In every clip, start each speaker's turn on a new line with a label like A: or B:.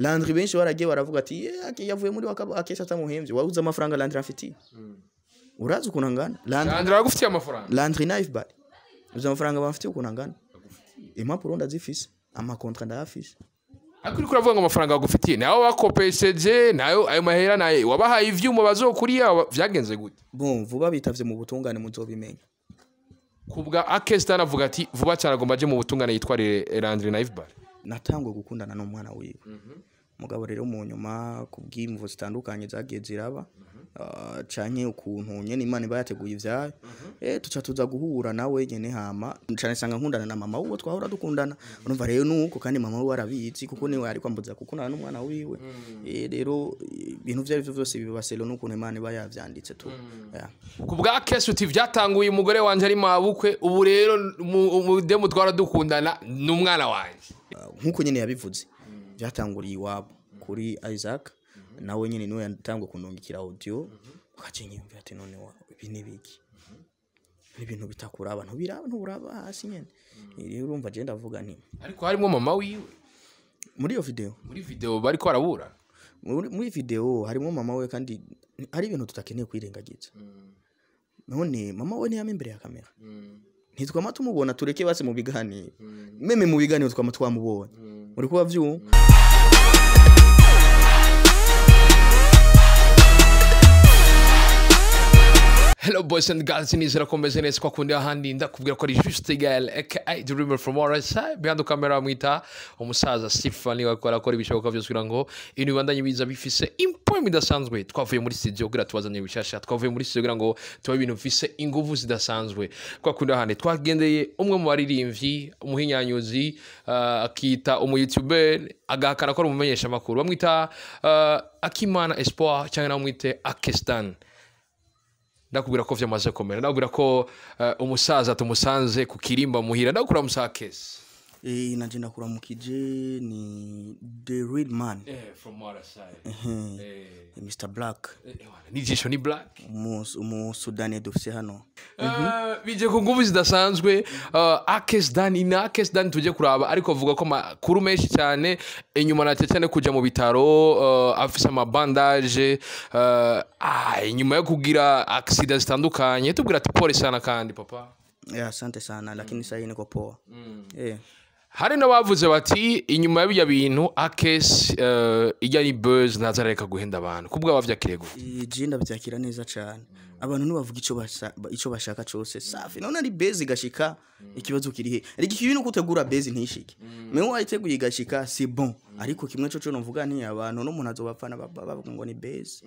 A: Landry benshi baragiye baravuga ati yavuye muri Akesi atamuhemvye. Wabuze amafaranga Landry afitiye? Urazi ukuntu angana Landry?
B: Landry aragufitiye amafaranga?
A: Landry na Ifbal, uzi amafaranga bamfitiye ukuntu angana? Impapuro ndazifise, ama contrats ndayafise.
B: Ariko uriko uravuga ngo amafaranga bagufitiye, nawe wakopesheje nayo ayo mahera, nayo wabahaye ivyuma bazokuriya, vyagenze gute?
A: Bon, vuba bitavye mu butungane muzobimenya.
B: Kubwa Akesi avuga ati vuba cyane agomba aje mu butungane yitwarire Landry na Ifbal.
A: Natangwe gukundana n'umwana wiwe, mugabo rero mu nyuma kubw'imvo zitandukanye zagiye ziraba, canke ukuntu nyene Imana iba yateguye ivyayo, tuca tuza guhura nawe nyene, hama cane sanga nkundana na mama uwo twahora dukundana. Urumva rero nuko kandi mama we arabizi, kuko niwe ariko ambuza gukundana n'umwana wiwe. Rero ibintu vyo arivyo vyose biba selon n'ukuntu Imana iba yavyanditse tu. Yeah.
B: Kubwa Akesi uti vyatanguye umugore wanje ari mabukwe, ubu rero umudemu twara dukundana n'umwana wanje.
A: Nkuko nyene yabivuze, byatanguriye iwabo kuri Isaac, nawe nyene niwe yatangwe kundungikira audio, ukaje nyumva ati none ibi ni biki? Ni ibintu bitakuraba, ntubiraba, nturaba hasi nyene. Rero urumva je ndavuga nti
B: Ariko harimo mama wiwe
A: muri iyo video?
B: Muri video bariko barabura.
A: Muri video harimo mama we, kandi hari ibintu tutakeneye kwirengagiza. None mama we ntiyama imbere ya kamera? Ntitwama tumubona? Tureke basi mu biganiro, même mu biganiro twama twamubonye, muri kuba vyumva.
B: Hello boys and girls, nizera ko meze neza kwa kundi ahandi. Ndakubwira ko ari Juste Gael aka The Dreamer from RSI. Behind the camera mwita umusaza Stephen, wakora akora ibishoboka byose kugira ngo ibintu bibandanye biza bifise impwemu idasanzwe. Twavuye muri studio kugira tubazanye bishasha, twavuye muri studio kugira ngo tubabe ibintu bifise inguvu zidasanzwe. Kwa kundi ahandi twagendeye umwe mu baririmbyi, umuhinyanyuzi, akita umu YouTuber, agahakana ko ari umumenyesha makuru, bamwita Akimana Espoir cyangwa namwite Akestan. Ndakubwira ko vyamaze komera, ndakubwira ko umusaza tumusanze ku kirimba muhira. Ndakubwira musaza Kesi.
A: Nanje ndakuramukije, ni the real man.
B: From RSI.
A: Mr Black.
B: Nijisho ni black.
A: Umusudani dufise hano.
B: Bije ku nguvu zidasanzwe, Akes Dan ina Akes Dan tuje kuraba, ariko avuga ko makuru menshi cyane inyuma na cyane kuja mu bitaro, afise ama bandage, inyuma yo kugira accident zitandukanye. Tubwira ati pole sana kandi papa.
A: Yeah, asante sana, lakini sasa niko poa.
B: Hari n'abavuze bati inyuma y'ibyo bintu Akes ijya ni buzz, ntazareka guhenda abantu. Kubwa bavyakiriye gute?
A: Je ndavyakira neza cane. Abantu ntibavuga ico bashaka cose, safi. None ari buzz igashika, ikibazo kiri he? Ariko ikibi nuko utegura buzz ntishike. Mais wayiteguye igashika, c'est bon. Ariko kimwe co novuga nti abantu n'umuntu azobapfana bavuga ngo ni buzz.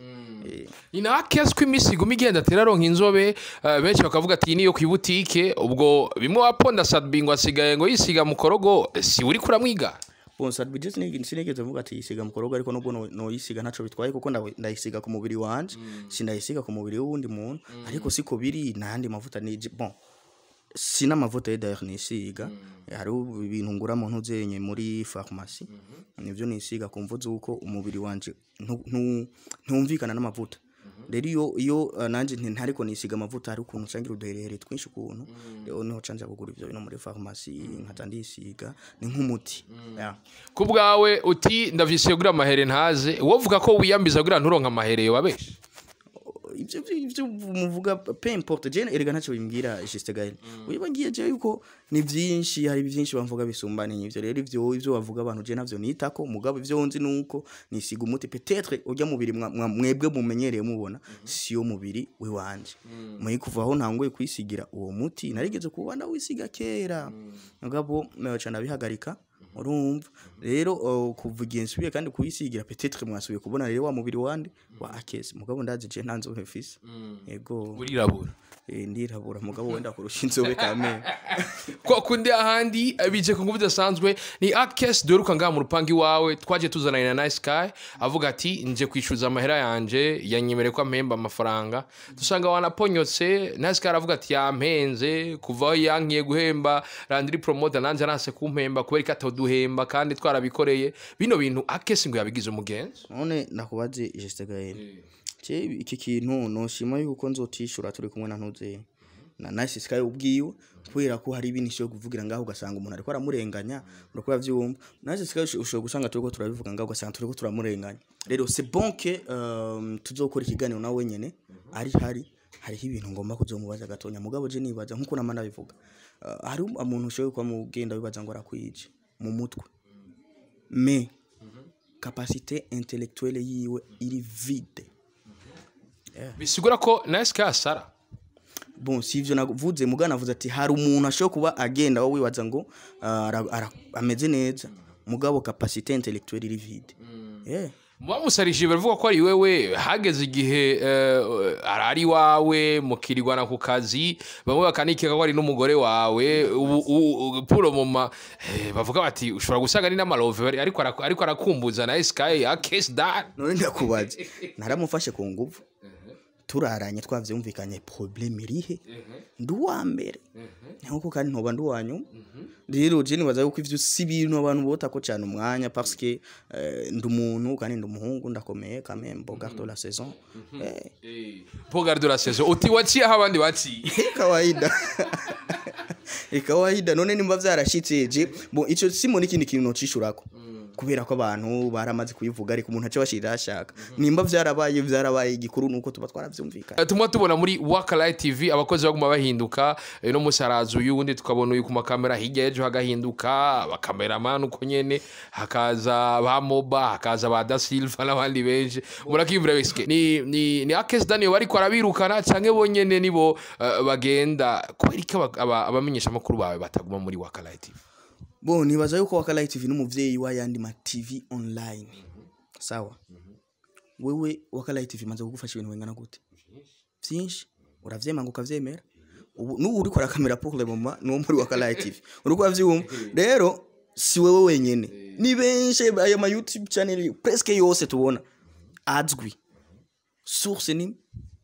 B: Ni na Akes ko iminsi iguma igenda ateraronka inzobe, benshi bakavuga ati niyo ku ibutike, ubwo bimwe waponda Sadbi ngo asigaye ngo yisiga mukorogo, si uri kuramwiga?
A: Bon, Sadbi je sinigeze mvuga ati yisiga mukorogo, ariko nubwo no yisiga ntaco bitwaye, kuko ndayisiga ku mubiri wanje, sindayisiga ku mubiri w'uwundi muntu. Ariko siko biri n'ayandi mavuta ni bon, sina amavuta ye d'ailleurs nisiga. Hariho ibintu ngura mu ntuzenye muri pharmacie, nivyo nisiga ku mvo z'uko umubiri wanje ntumvikana n'amavuta. Rero iyo nanje ntariko nisiga amavuta, hari ukuntu nsangira uduherehere twinshi ukuntu. Rero niho canja kugura ivyo bintu muri pharmacie, nkaca ndisiga, ni nk'umuti. Yeah.
B: Ku bwawe uti ndavyisiye kugira amahere ntaze, wovuga ko wiyambiza kugira nturonke amahere yobabeshe?
A: Ivyo muvuga, peu importe, je erega ntacyo bimbwira, Juste Gaël. Wibagiye je yuko ni vyinshi, hari byinshi bamvuga bisumba n'ivyo. Rero ivyo bavuga abantu je navyo nitako, mugabo ivyo nzi nuko nisiga umuti. Peut-être urya mubiri mwebwe mumenyereye mubona siyo mubiri wiwanje. Muri kuva aho ntanguye kwisigira uwo muti, narigeze kuba ndawisiga kera, mugabo naca ndabihagarika. Urumva rero, kuva igihe nsubiye kandi kuyisigira, peut-être mwasubiye kubona rero wa mubiri wande wa Akesi. Mugabo ndazi je nta nzobe mfise, yego.
B: Urirabura.
A: Ndirabura, mugabo wenda kurusha inzobe kame.
B: Kwa kundi ahandi bije ku nguvu zidasanzwe ni Akes duheruka ngaha mu rupangu iwawe, twaje tuzananye na Nice Sky, avuga ati nje kwishyuza amahera yanje, yanyemereye ko ampemba amafaranga, dusanga wanaponyotse. Nice Sky aravuga ati yampenze kuva aho yankiye guhemba Landry Promoter, nanje aranse kumpemba kubera ko ataduhemba kandi twarabikoreye bino bintu. Akes ngo yabigize umugenzi.
A: None ndakubaze, Juste Gaël, je iki kintu noshima yuko nzotishura turi kumwe na ntuze Na Nice Sky ubwiwe, kubera ko hari ibintu ishoboye kuvugira ngaho, ugasanga umuntu ariko aramurenganya. Urako uravyumva, Nice Sky ushobora gusanga turiko turabivuga ngaho, ugasanga turiko turamurenganya. Rero c'est bon que tuzokora ikiganiro nawe wenyene ari hariho ibintu ngomba kuzomubaza gatonya. Mugabo je nibaza nkuko nama nabivuga, hari umuntu ushoboye kuba mugenda wibaza ngo arakwije mu mutwe, mais capacité intellectuelle yiwe iri vide.
B: Bisigura ko Nice Sky asara?
A: Bon, si ivyo navuze, mugana navuze ati hari umuntu ashobora kuba agenda wowe wibaza ngo ameze neza, mugabo capacité intellectuelle iri vide, yeah.
B: Bamusarishije baravuga ko ari wewe. Hageze igihe arari iwawe, mukirirwana ku kazi, bamwe bakanikeka ko ari n'umugore wawe. Ubu puro moma bavuga bati ushobora gusanga ari n'amalove ariko arakumbuza na Sky akes that.
A: None ndakubaza, naramufashe ku nguvu, turaranye twavyumvikanye, problème irihe? Ndi uwa mbere nkuko kandi ntoba ndi uwa nyuma. Rero je nibaza yuko ivyo si ibintu abantu botako cyane umwanya, parce que ndi umuntu kandi ndi umuhungu, ndakomeye quand même, beau gars de la saison.
B: Beau gars de la saison, uti waciye aho abandi baciye.
A: Kawaida, kawaida. None nimba vyarashitse, je bon, ico simo n'ikindi kintu nocishurako, kubera ko abantu baramaze kubivuga, ariko umuntu aca bashirira ashaka. Nimba vyarabaye, vyarabaye. Igikuru nuko tuba twaravyumvikanye.
B: Tumwe tubona muri Wakalight TV abakozi baguma bahinduka. No musi haraza uyu, wundi tukabona uyu ku makamera, hirya y'ejo hagahinduka abakameramani uko nyene, hakaza ba Moba, hakaza ba Da Silva n'abandi benshi. Murakibwira wese ni Akes Daniel bariko arabirukana, canke bonyene nibo bagenda? Kubera iki abamenyesha amakuru bawe bataguma muri Wakalight TV?
A: Bon, nibaza yuko Wakalight TV n'umuvyeyi w'ayandi ma TV online, sawa? Wewe Wakalight TV imaze kugufasha ibintu bingana gute? Vyinshi. Uravyemanga ukavyemera. Ubu n'ubu uriko urakamera pour le moment nuwo muri Wakalight TV, uriko uravyumva. Rero si wewe wenyene, ni benshi. Ayo ma YouTube channel presque yose tubona azwi, source ni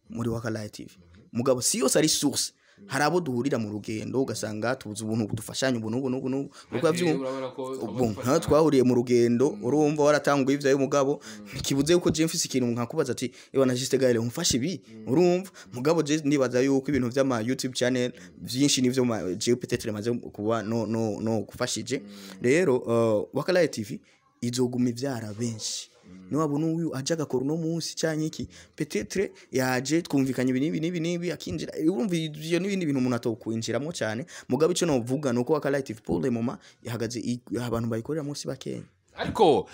A: muri Wakalight TV. Mugabo si yose ari source. Hari abo duhurira mu rugendo, ugasanga tubuze ubuntu budufashanya ubu n'ubu n'ubu n'ubu, uriko uravyumva. Bon, nka twahuriye mu rugendo, urumva waratanguye ivyayo, mugabo ntikibuze yuko je mfise ikintu nkakubaza ati: "Ewa na Juste Gaël, umfashe ibi." Urumva, mugabo je ndibaza yuko ibintu vy'ama YouTube channel vyinshi nivyo je peut-être maze kuba no gufashije. Rero Wakalight TV izoguma ivyara benshi. Niwabona uyu aje agakora uno munsi canke iki, peut-être yaje twumvikanye ibi n'ibi n'ibi n'ibi, akinjira. Urumva, ivyo n'ibindi bintu umuntu atokwinjiramo cyane. Mugabo ico novuga nuko Wakalight TV pour le moment ihagaze, abantu bayikorera si bakenya.
B: Ariko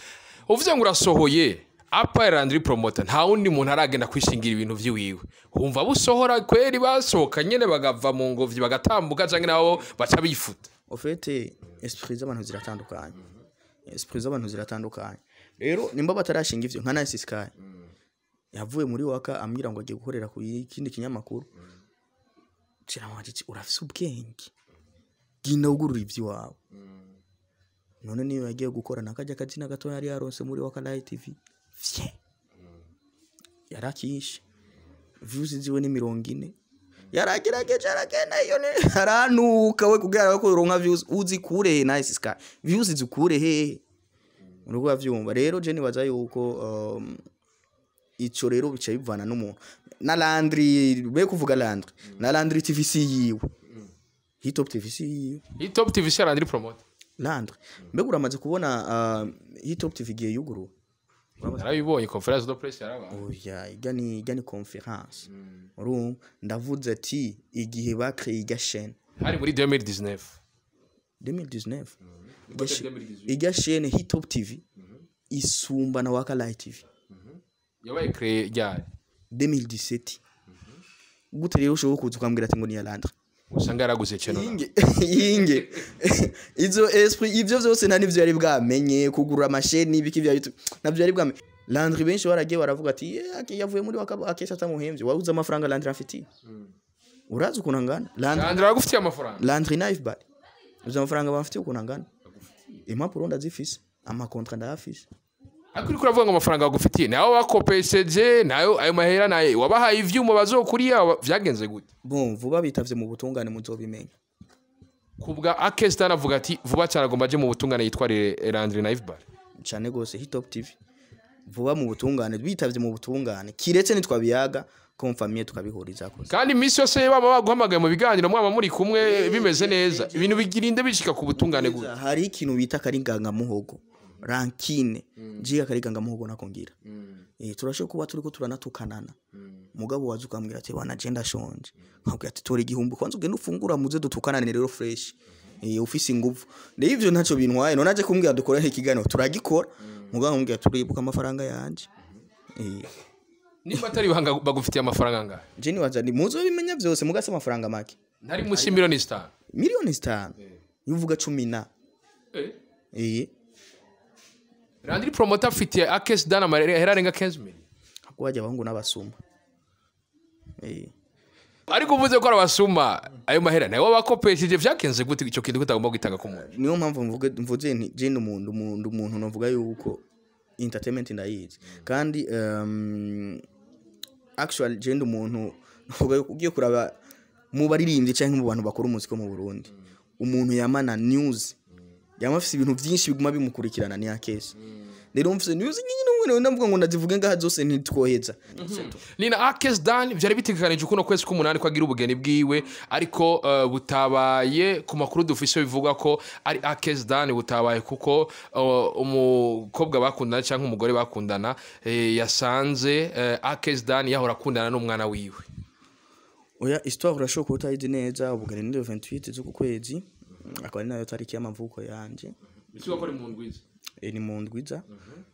B: uvuze ngo urasohoye apa Landry Promoter, nta wundi muntu aragenda kwishingira ibintu vyiwiwe. Wumva busohora kweri, basohoka nyene bagava mu ngobyi bagatambuka, canke nabo baca bifuta?
A: Au fait, esprit z'abantu ziratandukanye, esprit z'abantu ziratandukanye. Rero nimba batarashinga ivyo, nka Nice Sky yavuye muri Waka ambwira ngo agiye gukorera ku kindi kinyamakuru, kiramwaje ati: "Urafise ubwenge, genda ugurura ivy'iwawe." None niyo yagiye gukora nakajya kazina gato yari yaronse muri Waka Light TV, fye yarakishe, views ziwe ni 40. Yaragerageje, aragenda iyo ni aranuka we kugira ko uronka views. Uzikure he, Nice Sky? Views zikure hehe? Uriko uravyumva. Rero je nibaza yuko ico rero bica bivana n'umuntu. Na Landry, be kuvuga Landry, na Landry TV si yiwe, Hitop TV si yiwe.
B: Hitop TV si Landry Promoter?
A: Landry, mbega uramaze kubona Hitop TV igihe yuguruwe?
B: Narabibonye, conférence de presse yarabaye.
A: Oya, ijya ni conférence. Urumva, ndavuze ati igihe bakreye ijya chaîne.
B: Hari muri 2019.
A: 2019. Ijya chaîne Hitop TV isumba na Waka Light TV.
B: Yabaye créé ryari?
A: 2017. Gute rero ushobora kuza ukambwira ati ngo ni ya Landry?
B: Usanga yaraguze channel.
A: Yinge yinge izo esprit, ivyo vyose nta nivyo yari bwamenye, kugura amasheni ibiki vya YouTube navyo yari bwamenye. Landry, benshi baragiye baravuga ati: "Yeah, yavuye muri Waka akesha atamuhemvye." Wabuze amafaranga Landry afitiye? Urazi ukuntu angana Landry?
B: Landry aragufitiye amafaranga?
A: Landry Knife Bar, uzi amafaranga bamfitiye ukuntu angana? Impapuro ndazifise, amakontra ndayafise.
B: Ariko uriko uravuga ngo amafaranga bagufitiye, nawe bakopesheje nayo ayo mahera, naye wabahaye ivyuma bazokuriya, vyagenze gute?
A: Bon, vuba bitavye mu butungane muzobimenya.
B: Kubwa Akestan avuga ati vuba cyane agomba aje mu butungane yitwarire Landry Knife Bar.
A: Cyane gose. Hitop TV vuba mu butungane, bitavye mu butungane, kiretse nitwabiyaga. Comme famille tukabihurizako.
B: Kandi iminsi yose baba baguhamagaye mu biganiro, mwaba muri kumwe bimeze neza, ibintu bigirinde bishika ku butungane gute?
A: Hari ikintu bita akaringangamuhogo, rancune. Jiga akaringangamuhogo nako ngira. Turashobora kuba turiko turanatukanana, mugabo waza ukambwira ati: "Bana, je ndashonje," nkabwira ati: "Tora 1000 kwanza ugende ufungura, muze dutukanane rero fresh." Ufise inguvu rero, ivyo ntaco bintwaye. None aje kumbwira dukore ikiganiro, turagikora, mugabo nkambwira turibuka amafaranga yanje.
B: Nimba atari ibanga, bagufitiye amafaranga angahe?
A: Je nibaza ni muzo bimenya vyose, mugase amafaranga make.
B: Ntari munsi y'5 miliyoni?
A: 5 miliyoni, iyo uvuga cumi na.
B: Landry Promoter afitiye Akes Dan amahera arenga 15 million.
A: Ahubwo bajya abahungu n'abasuma.
B: Ariko uvuze ko ari abasuma, ayo mahera nawe wabakopesheje, vyakenze gute ico kintu kitagomba gutanga ku muntu?
A: Niyo mpamvu mvuze nti je ndi umuntu novuga yuko entertainment ndayizi, kandi actually je ndi umuntu novuga yuko ugiye kuraba mu baririmbyi canke mu bantu bakora umuziki wo mu Burundi, umuntu yamana news, yama afise ibintu vyinshi biguma bimukurikirana, ni Akesi. Rero mfise news nyinshi n'umwe ndavuga ngo ndazivuge ngaha zose ntitwoheza.
B: Nina Akes Dan vyari bitegekanije kuno kwezi k'umunani ko agira ubugeni bwiwe, ariko butabaye. Ku makuru dufise bivuga ko ari Akes Dan butabaye kuko umukobwa bakundana cyangwa umugore bakundana yasanze Akes Dan yahora akundana n'umwana wiwe.
A: Oya, histoire urashobora kuba utayizi neza. Ubugeni ni le 28 z'uku kwezi, akaba ari nayo tariki y'amavuko yanje.
B: Bisuka ko ari mu ndwiza?
A: Ni mu ndwiza.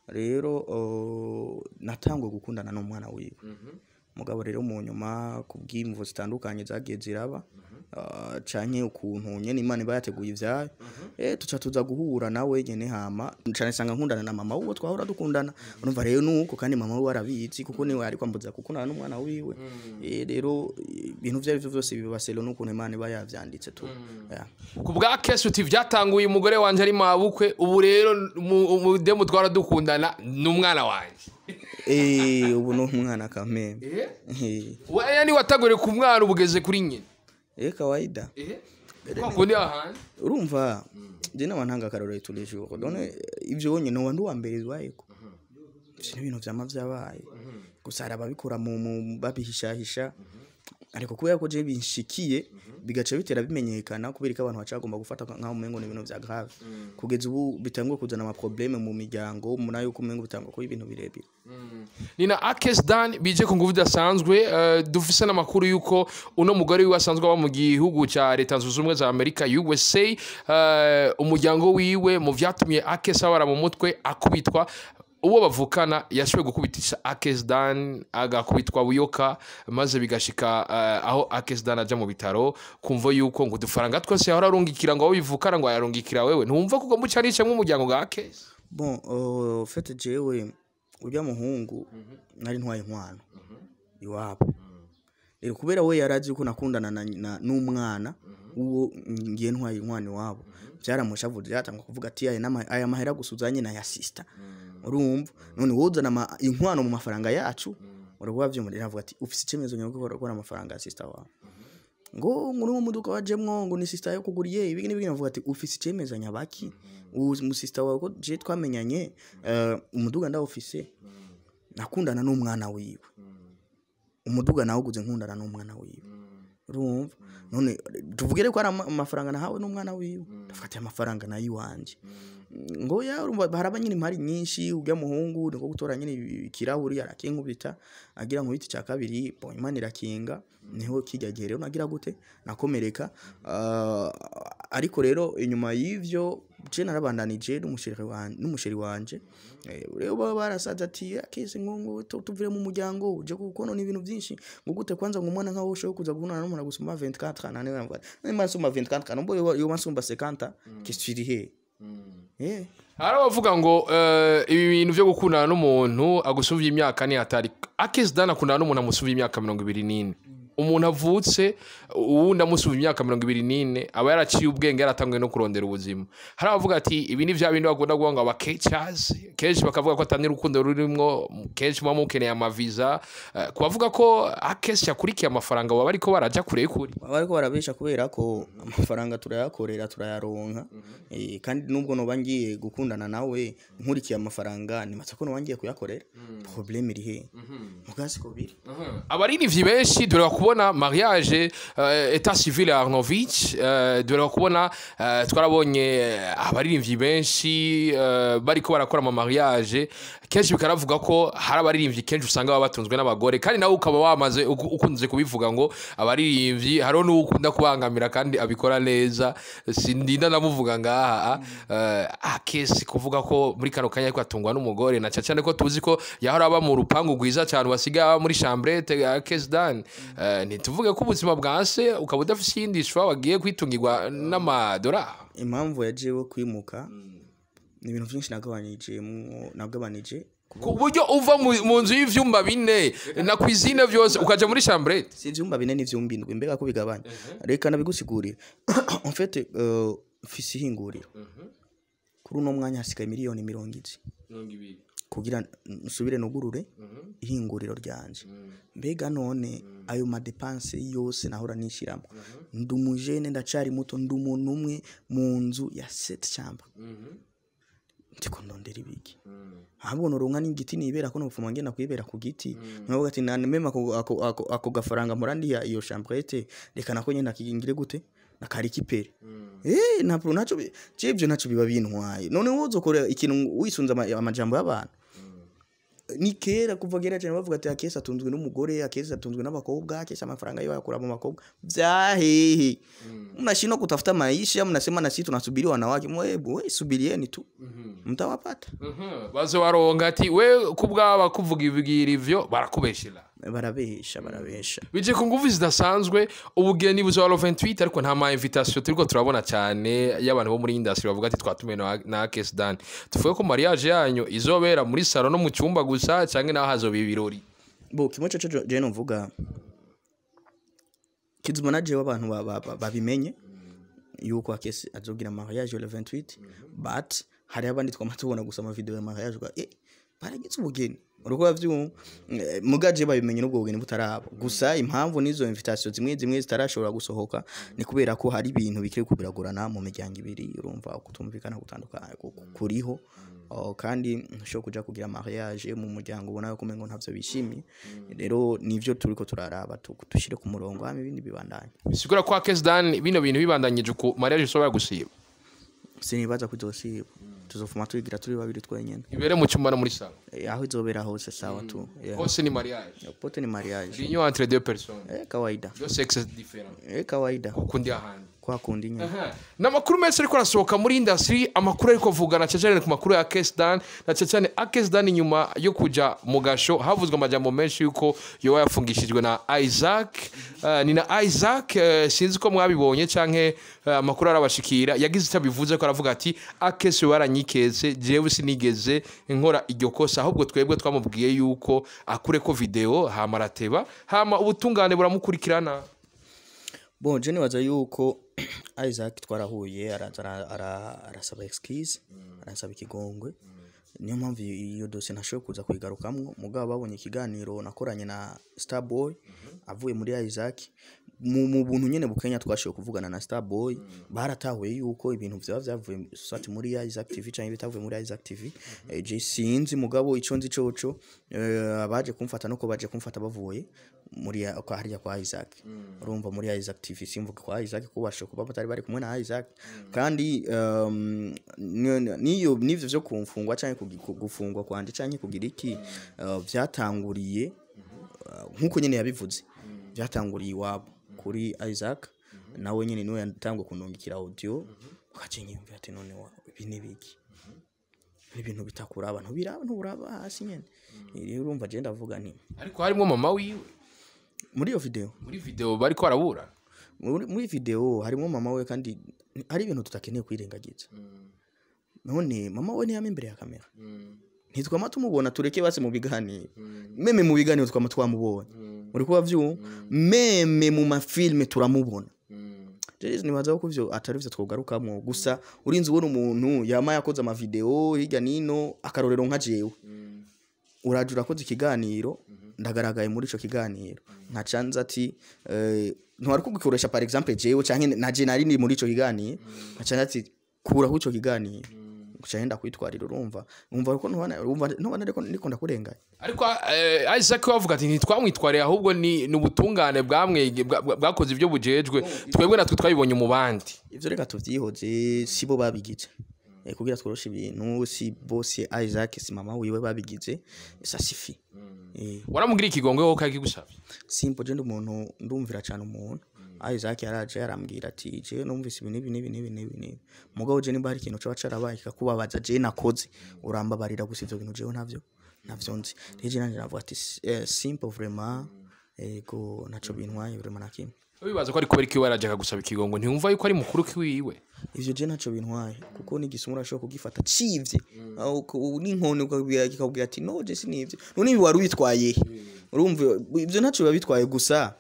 A: Rero natanguye gukundana n'umwana wiwe, mugabo rero mu nyuma kubw'imvo zitandukanye zagiye ziraba, canke ukuntu nyene Imana iba yateguye ivyayo, tuca tuza guhura nawe nyene, hama cane sanga nkundana na mama wuwo twahora dukundana. Urumva rero nuko, kandi mama wiwe arabizi kuko niwe ariko ambuza gukundana n'umwana wiwe. Rero ibintu vyo arivyo vyose biba selon n'ukuntu Imana iba yavyanditse tu. Yeah.
B: Ku bwa Kesi uti vyatanguye umugore wanje ari mabukwe, ubu rero umudemu twara dukundana n'umwana wanje.
A: Ubu ni umwana kameme.
B: Wewe ni wataguriye ku mwana, ubugeze kuri nyina.
A: Kawaida.
B: Kwa kundi ahandi.
A: Urumva je nama ntanga akarorero tous les jours, none ivyo wonyene noba ndi uwa mbere bibayeko? Ivyo ni ibintu vyama vyabaye, gusa hari ababikora mu babihishahisha, ariko kubera ko je binshikiye bigaca bitera bimenyekana, kubera ko abantu bacagomba gufata nkaho umengo ni ibintu vya grave, kugeza ubu bitanguye kuzana ama problème mu miryango, muna yuko umengo bitangwa kuba ibintu birebire.
B: Nina Akes Dan bije ku nguvu idasanzwe. Dufise n'amakuru yuko uno mugore wiwe asanzwe aba mu gihugu ca Leta Zunze Ubumwe za Amerika, USA. Umuryango wiwe, mu vyatumye Akes abara mu mutwe akubitwa, uwo bavukana yashoboye gukubitisha Akes Dan, agakubitwa buyoka, maze bigashika aho Akes Dan aja mu bitaro, kumva yuko ngo udufaranga twose yahora arungikira ngo abo bivukana ngo ayarungikira wewe. Ntumva ko ugomba ucanisha nk'umuryango bwa Akes?
A: Bon, fait jewe urya muhungu nari ntwaye inkwano iwabo. Rero kubera we yarazi ko nakundana n'umwana uwo ngiye ntwaye inkwano iwabo, byaramushavuze, yatangwa kuvuga ati aya mahera gusa uzanye na ya sister, urumva none wozana inkwano mu mafaranga yacu, uravuga vyumva. Avuga ati: "Ufise icyemezo nyako ko amafaranga ya sister wawe?" Ngo n'uwo muduka wajemwo ngo ni sister yo kuguriye ibi n'ibi. Avuga ati: "Ufise icemeza nyabaki mu sister wawe ko je twamenyanye, umuduga ndawufise, nakundana n'umwana wiwe, umuduga nawuguze nkundana n'umwana wiwe, urumva none tuvugire ko ari amafaranga nahawe n'umwana wiwe, ndafata amafaranga nayo iwanje." Ngo ya, urumva haraba nyine impari nyinshi. Urya muhungu niko gutora nyine ikirahuri arakinkubita, agira nkubita icya kabiri, bon, Imana irakinga. Niho kijya gihe rero nagira gute, nakomereka. Ariko rero inyuma y'ivyo je narabandanije n'umu chéri wanje. Rero baba barasaza ati: "Akese ngo tuvire mu muryango uje kuko none ibintu byinshi ngo gute kwanza ngo umwana nkaho ushoboye kuza guhura n'umuntu agusumba 24 nane." Baravuga nimba nsumba 24, numbo yo nsumba 50, qu'est-ce que tu dis?
B: Hari abavuga ngo ibi bintu byo gukundana n'umuntu agusumvye imyaka ni hatari. Akes Dan akundana n'umuntu amusumvye imyaka 24. Umuntu avutse uwundi amusuba imyaka 24, aba yaraciye ubwenge, yaratanguye no kurondera ubuzima. Hari abavuga ati ibi ni vya bindi bakunda kuvuga ngo aba catchers, kenshi bakavuga ko atani urukundo rurimwo, kenshi muba mukeneye amaviza. Ku bavuga ko Akes yakurikiye amafaranga, baba bariko baraja kure kuri.
A: Baba bariko barabesha, kubera ko amafaranga turayakorera, turayaronka. Kandi nubwo noba ngiye gukundana nawe nkurikiye amafaranga, nibaza ko noba ngiye kuyakorera. Problème iri he? Mugasi ko biri.
B: Abaririmbyi benshi dore kubona mariage état civil ya Arnovich, dore kubona twarabonye abaririmbyi benshi bariko barakora ama mariage. Kenshi bikaravuga ko hari abaririmbyi kenshi usanga baba batunzwe n'abagore, kandi nawe ukaba wamaze ukunze kubivuga ngo abaririmbyi hariho n'uwo ukunda kubangamira kandi abikora neza, sindinda ndamuvuga ngaha. Akesi kuvuga ko muri kano kanya ariko atungwa n'umugore, na cyane ko tuzi ko yahora aba mu rupangu rwiza cyane, basigaye aba muri chambrette. Akesi Dan, ntituvuge ko ubuzima bwanse ukaba udafise iyindi shwa, wagiye kwitungirwa n'amadolari?
A: Impamvu yajewe kwimuka ni ibintu byinshi nagabanije nagabanije.
B: Ku buryo uva mu nzu y'ivyumba bine na cuisine vyose ukaja muri chambrette?
A: Si ivyumba bine, n'ivyumba indwi. Mbega ko bigabanya? Reka nabigusigurira. En fait, mfise ihinguriro. Kuri uno mwanya hasigaye miliyoni 20 kugira nsubire nugurure ihinguriro ryanje. Mbega none ayo ma dépenses yose nahora nishiramo, ndi umujene, ndacari muto, ndi umuntu umwe mu nzu ya sept chambres, ndiko ndondera ibiki? Ahubwo noronka n'igiti nibera ko nopfuma ngenda kwibera ku giti, nkavuga ati na même ako gafaranga mpora ndiha iyo chambrette, reka nako nyene nakingire gute nakarécupère. Ntabwo naco je ivyo naco biba bintwaye. None wozokora ikintu wisunze amajambo y'abantu? Ni kera, kuva kera cyane bavuga ati Akesi atunzwe n'umugore, Akesi atunzwe n'abakobwa, Akesi amafaranga yiwe ayakura mu bakobwa. Vyahehe? Mnashindwa kutafuta maisha, mnasema na sisi tunasubiri wanawake. Mwe subirieni tu, mtawapata.
B: Bazobaronga. Ati we kubwaba kuvuga ibigira ivyo barakubeshera.
A: Barabesha, barabesha.
B: Bije ku nguvu zidasanzwe. Ubugeni buzoba le 28, ariko nta ma invitation turiko turabona cyane y'abantu bo muri industry bavuga ati twatumiwe na Akes Dan. Tuvuge ko mariage yanyu izobera muri salon no mu cyumba gusa, canke naho hazoba ibirori?
A: Bo kimwe cyo je novuga kizuma na jewe, abantu babimenye yuko Akesi azogira mariage le 28, but hari abandi twama tubona gusa ama video ya mariage, uga baragize ubugeni, uriko bavyumva. Mugaje babimenye n'ubwo bugeni butaraba. Gusa impamvu n'izo invitation zimwe zimwe zitarashobora gusohoka ni kubera ko hari ibintu bikiri kubiragurana mu miryango ibiri. Urumva kutumvikana gutandukanye kuriho. Oh, kandi ntushobora kuja kugira mariage mu muryango ubona ko umengo ntavyo bishimiye. Rero nivyo turiko turaraba, dushire ku murongo, hama ibindi bibandanye.
B: Bisigura ko Akes Dan bino bintu bibandanyije uko, mariage ishobora gusiba?
A: Sinibaza ko izosiba. Tuzofuma tuyigira turi babiri twenyene.
B: Ibere mu cyumba no muri salon?
A: Aho izobera hose sawa tu, yeah.
B: Hose ni mariage.
A: Pote ni mariage.
B: L'union entre deux personnes.
A: Kawaida.
B: Deux sexes différents.
A: Kawaida.
B: Kundi ahandi.
A: Kwa kundi nyene.
B: N'amakuru menshi ariko arasohoka muri industry, amakuru ariko avuga na cyane ku makuru ya Akes Dan, na cyane Akes Dan inyuma yo kuja mu gasho havuzwe amajambo menshi yuko yoba yafungishijwe na Isaac. Ni na Isaac, sinzi ko mwabibonye canke amakuru arabashikira, yagize icyo abivuze ko aravuga ati Akes baranyikeze, jewe sinigeze nkora iryo kosa, ahubwo twebwe twamubwiye yuko akure ko video, hama arateba, hama ubutungane buramukurikirana.
A: Bon, je nibaza yuko Isaac twarahuye, araza arasaba excuse, arasaba ikigongwe. Niyo mpamvu iyo dosiye ntashoboye kuza kuyigarukamwo. Mugabo babonye ikiganiro nakoranye na Starboy avuye muri Isaac, mu buntu nyene bukenya twashoboye kuvugana na Starboy, baratahuye yuko ibintu vyaba vyavuye soit muri Isaac TV canke bitavuye muri Isaac TV. Je sinzi, mugabo ico nzi coco, abaje kumfata nuko baje kumfata bavuye muri kwa hariya kwa Isaac. Urumva, muri Isaac TV, simvuga kwa Isaac ko bashoboye kuba batari bari kumwe na Isaac. Kandi niyo nivyo vyo kumfungwa canke gufungwa kwanje canke kugira iki, vyatanguriye, nkuko nyene yabivuze, byatanguriye iwabo kuri Isaac. Nawe nyene niwe yatanguye kundungikira audio, ukaje nyumvira ati none ibi ni biki? Ni ibintu bitakuraba, ntubiraba, nturaba hasi nyene. Rero urumva je ndavuga nti
B: Ariko harimo mama wiwe
A: muri iyo video.
B: Muri video bariko barabura.
A: Muri video harimo mama we, kandi hari ibintu tutakeneye kwirengagiza. None mama we ntiyama imbere ya kamera? Ntitwama tumubona? Tureke basi mu biganiro, même mu biganiro twama twamubonye. Uri kuba vyumva, même mu ma films turamubona. Jewe nibaza ko ivyo atari vyo twogarukamwo. Gusa urinze ubona umuntu yama yakoze ama vidéo hirya nino, akarorero nka jewe, uraje urakoze ikiganiro, ndagaragaye muri ico kiganiro, nkacanza ati ntwari kugikoresha, par exemple jewe canke na je nari ndi muri ico kiganiro, nkacanza ati kuraho ico kiganiro, nca ngenda kwitwarira. Urumva, umva ko ntubana, urumva ntubana, ariko ndiko ndakurenganya.
B: Ariko Isaac we avuga ati ntitwamwitwariye, ahubwo ni ubutungane bwamwege bwakoze ibyo bujejwe, twebwe natwe twabibonye mu bandi.
A: Ivyo reka tuvyihoze, sibo babigize. Kugira tworoshe ibintu, si bose, Isaac si mama wiwe babigize, ça suffit.
B: Waramubwira ikigongwe wowe kagigusavye?
A: Simple, je ndi umuntu ndumvira cyane umuntu. Isaac yaraje yarambwira ati je numvise ibi n'ibi n'ibi n'ibi n'ibi n'ibi, mugabo je nimba hari ikintu coba carabaye kikakubabaza je nakoze, urambabarira. Gusa ivyo bintu jewe ntavyo nzi. Rero je nanje navuga ati simple vraiment, ego, ntaco bintwaye vraiment na kimwe.
B: Wibaza ko ari kubera iki waraje akagusaba ikigongo? Ntiwumva yuko ari mukuru kiwiwe?
A: Ivyo je ntaco bintwaye, kuko n'igisuma urashobora kugifata civye aho n'inkoni ukabwira kikakubwira ati no, je sinivye. None ibi wari witwaye he? Urumva ivyo ntaco biba bitwaye. Gusa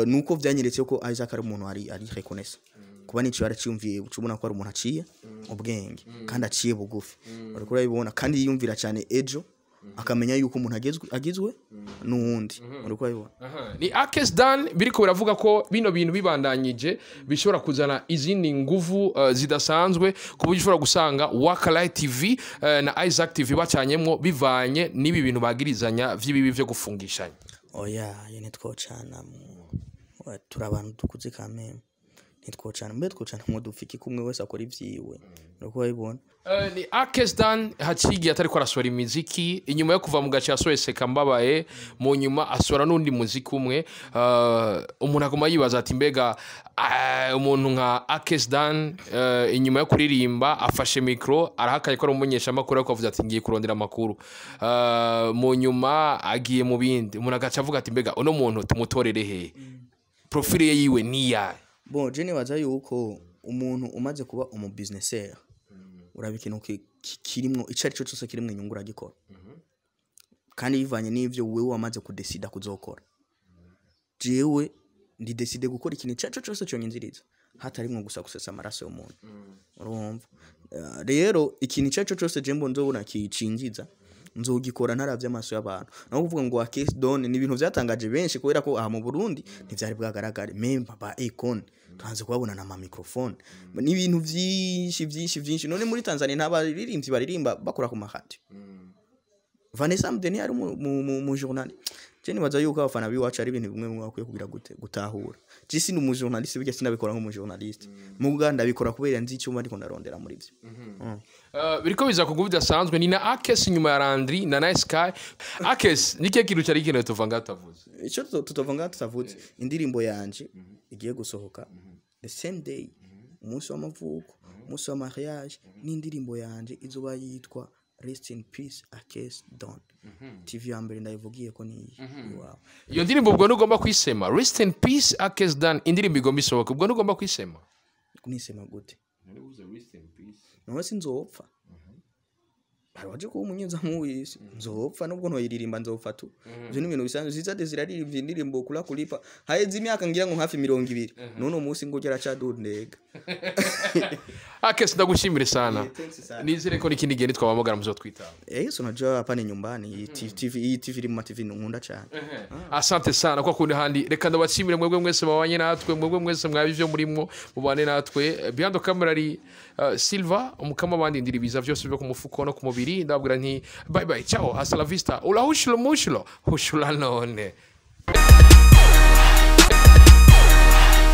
A: nuko vyanyeretse ko Isaac ari umuntu ari reconnaissant kuba nico yaraciyumviye, uca ubona ko ari umuntu aciye ubwenge kandi aciye bugufi, uriko urabibona, kandi yiyumvira cyane ejo, akamenya yuko umuntu agizwe n'uwundi, uriko urabibona.
B: Ni Akes Dan biriko biravuga ko bino bintu bibandanyije bishobora kuzana izindi nguvu zidasanzwe, ku buryo ushobora gusanga Wakalight TV na Isaac TV bacanyemwo bivanye n'ibi bintu bagirizanya vy'ibibi vyo gufungishanya.
A: Oya, ye, ntitwocana oya, turi abantu dukuze kameme, ntitwocana. Mbe twocana ngo dupfike? Kumwe wese akora ivyiwe, uriko urabibona.
B: Ni Akes Dan hacigiye atariko arasohora imiziki inyuma yo kuva mu gace yasohoye Seka Mbabaye, mu nyuma asohora n'undi muziki umwe. Umuntu aguma yibaza ati mbega umuntu nka Akes Dan, inyuma yo kuririmba afashe micro, arahakaye ko ari umumenyeshamakuru, ariko avuze ati ngiye kurondera amakuru, mu nyuma agiye mu bindi, umuntu agaca avuga ati mbega uno muntu tumutorere hehe? Profile ye yiwe ni iyahe?
A: Bon, je nibaza yuko umuntu umaze kuba umu businesseur, uraba ikintu kirimwo ico ari cyo cyose kirimwo inyungu uragikora, kandi bivanye n'ivyo wewe wamaze kudesida kuzokora. Jewe ndi décidé gukora ikintu ico ari cyo cyose cyonyinziriza, hatarimwo gusa gusesa amaraso y'umuntu, urumva. Rero ikintu ico ari cyo cyose je mbona nzobona kicinjiza, nzogikora ntaravye amaso y'abantu. Naho kuvuga ngo Akes Don, ni ibintu vyatangaje benshi kubera ko aha mu Burundi ntivyari bwagaragare. Même ba Akon tuhanze kubabona na ma microphone, ni ibintu vyinshi vyinshi vyinshi. None muri Tanzania nta baririmbyi baririmba bakora ku mahadi? Vanessa Mdeni ari mu journal. Je nibaza yuko abafana biwacu ari ibintu bimwe bimwe bakwiye kugira gute gutahura. Je sindi umu journaliste, burya sinabikora nk'umu journaliste, muga ndabikora kubera nzi icyo ndiko ndarondera muri vyo.
B: Biriko biza kuguva bidasanzwe. Ni na Akes inyuma ya Landry na Nice Sky. Akes, ni kihe kintu cyari gikenewe tuva ngaho tutavuze?
A: Icyo tutova ngaha tutavuze, indirimbo yanje igiye gusohoka the same day, umunsi w'amavuko, umunsi wa mariage, n'indirimbo yanje izoba yitwa Rest in Peace Akes Don. TV ya mbere ndayivugiye ko ni iwawe.
B: Iyo ndirimbo ubwo ntugomba kwisema Rest in Peace Akes Dan, indirimbo igomba isohoka, ubwo ntugomba kwisema?
A: Nisema gute? None sinzopfa? Hari waje kuba umunyezamu w'isi, nzopfa nubwo ntoyiririmba, nzopfa tu. Ivyo ni ibintu bisanzwe. Ziza ziraririmba indirimbo kula kulipa, haheze imyaka ngira ngo hafi 20, none umunsi ngo ugera cadundega.
B: Akes, ndagushimire sana.
A: Thanks sana.
B: Nizere ko n'ikindi gihe nitwabahamagara muzotwitaba.
A: Eh, so unajua hapa ni nyumbani. Hii TV, hii TV iri mu ma TV nkunda cyane.
B: Asante sana kwa kundi handi. Reka ndabashimire mwebwe mwese babanye natwe, mwebwe mwese mwabi ivyo murimwo mubane natwe. Behind the camera ari Silva umukama, bandindira ibiza vyose byo ku mufuko no ku mubiri. Ndababwira nti bye bye, ciao, hasta la vista, ula hushlo mushlo hushula none.